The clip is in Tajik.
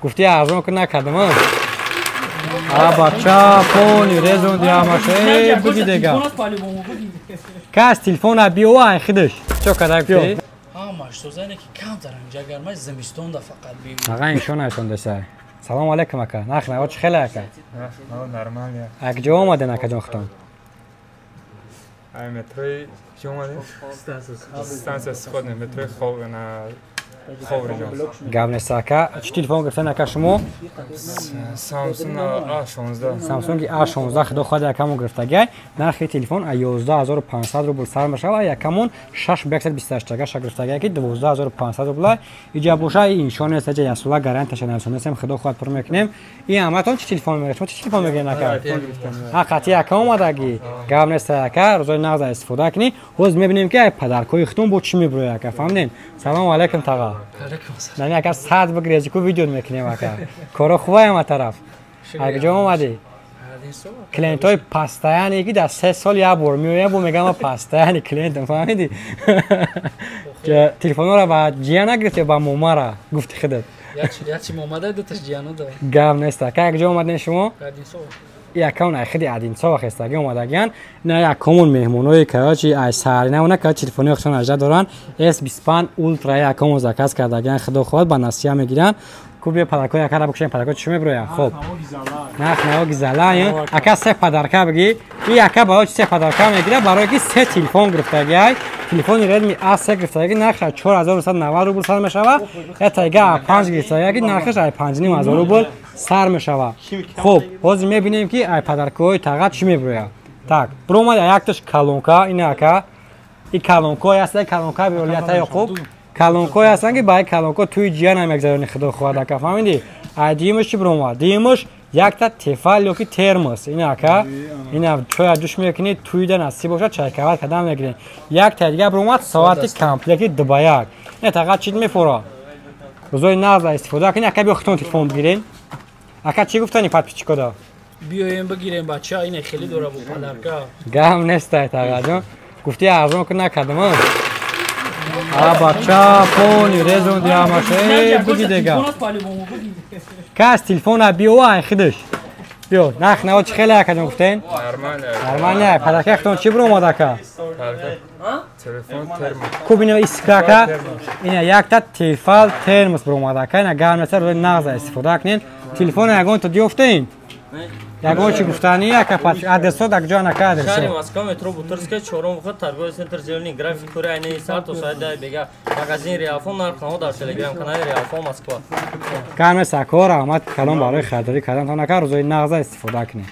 Гуфти арзон ки накардам, а? А бача, пони резонди ҳамаша. Эй, буги дега. Кас телефона биё ай хидаш. Чо када гуфти? Ҳамаш созане ки камтар инҷа гармай зимистонда фақат би. Аға иншон айсон десай. Салом алейкум ака. Нарх наво чӣ хеле ака? Нормально. Ак ҷо омаден ака ҷон худтон? Ай метрои чӣ омадем? Станция Сходная, метрои Хов на Ховриҷон. Гап нест ака. Чӣ телефон гирифтен ака шумо? Samsung A16. Samsung A16 худо хоҳад якамон гирифтагай. Нархи телефон а 11500 рубл сар мешавад, якамон 6128 тагаша гирифтагай ки 12500 рубла. Иҷа боша иншон нест, иҷа ясула гарантияша нависонесем, худо хоҳад пур мекунем. Ин ҳаматон чӣ телефон мегиред? Шумо чӣ телефон мегиред ака? Ҳа, қатъи яка омадагӣ. Гап нест ака, рӯзои нағз истифода кунӣ. Ҳоз мебинем ки ай падаркои худтон бо чӣ мебурояд ака, фаҳмидем? Салому алайкум таға. Нани ака сад бигиред, ку видео мекунем ака. Коро хубай ама тараф. Ай куҷо омадӣ? Клиентҳои постоянные ки дар 3 сол як бор меоянд, бо мегӯям ман постоянный клиентам, фаҳмидӣ? Телефонҳоро ба ҷия нагирифтӣ, ба момара гуфти худат. Ячи момада дуташ ҷияно да. Гап нест ака. Як ҷо омадем шумо? Якон ай хиди Одинцово хестагӣ омадагиян. На якомон меҳмонои короче ай саҳарина она короче телефони худшон ажда доранд. S25 Ultra якомон заказ кардагиян, худо хоҳад ба насия мегиранд. Ку биё падаркои акара бикушем, падаркои чӣ мебироянд? Хоб. Нарх наво гизала, ака се падарка бигӣ. И ака барои се падарка мегирад, барое ки се телефон гирифтагиай. Телефони Redmi A3 гирифтаги нархаш 4990 рубл сар мешавад. Ятайга A5 гирифтаги нархаш ай 5500 рубл сар мешавад. Хоб, ҳозир мебинем ки ай падаркои таға чӣ мебирояд. Так, биромад якташ колонка, ин ака. И колонкое ҳаст, колонка биёлията Ёқуб. Колонкое ҳастанд ки ба ай колонко туи ҷия намегзарони, худо хоҳад ака, фаҳмидӣ? Ай дуюмаш чӣ биромад? Дуюмаш якта Тефал ёки термос. Ин ака, ина чоя ҷӯш мекунӣ, туида насиб бошад чайкават кадан мегирем. Якта дигар биромад соати комплекти 2 ба 1. Ина тақа чӣ мефора? Рӯзои нағз истифода кунӣ, ака биё худтон телефон бигирем. Ака чӣ гуфтани подписчикода? Биёем бигирем бача, ина хеле дора бо падарка. Гап нест ай тағаҷон. Гуфти арзон ки накардам, а? А бача, пони резонди ҳамаша. Эй, буги дега. Кас телефона биё ай хидаш. Биё, нарх наво чӣ хеле ака ҷон гуфтен? Нормально. Нормально. Падарка худтон чӣ биромад ака? Телефон термос. Куб ина искрака. Ина якта Тефал термос биромад ака. Ина гарм нест, рӯзи нағз истифода кунед. Телефона ягон то диёфтем? Ягон чӣ гуфтанӣ ака, адресо дар куҷо ака адресо? Шаҳри Москва, метро Бутырская, чорум выход, торговый центр «Зелёный», график кори айни соат то соати 10 бега. Магазин Реалфон, нархнамо дар телеграм канали Реалфон Москва. Гарм нест ака, раҳмат калон барои харидорӣ кардантон ака, рӯзои нағза истифода кунед.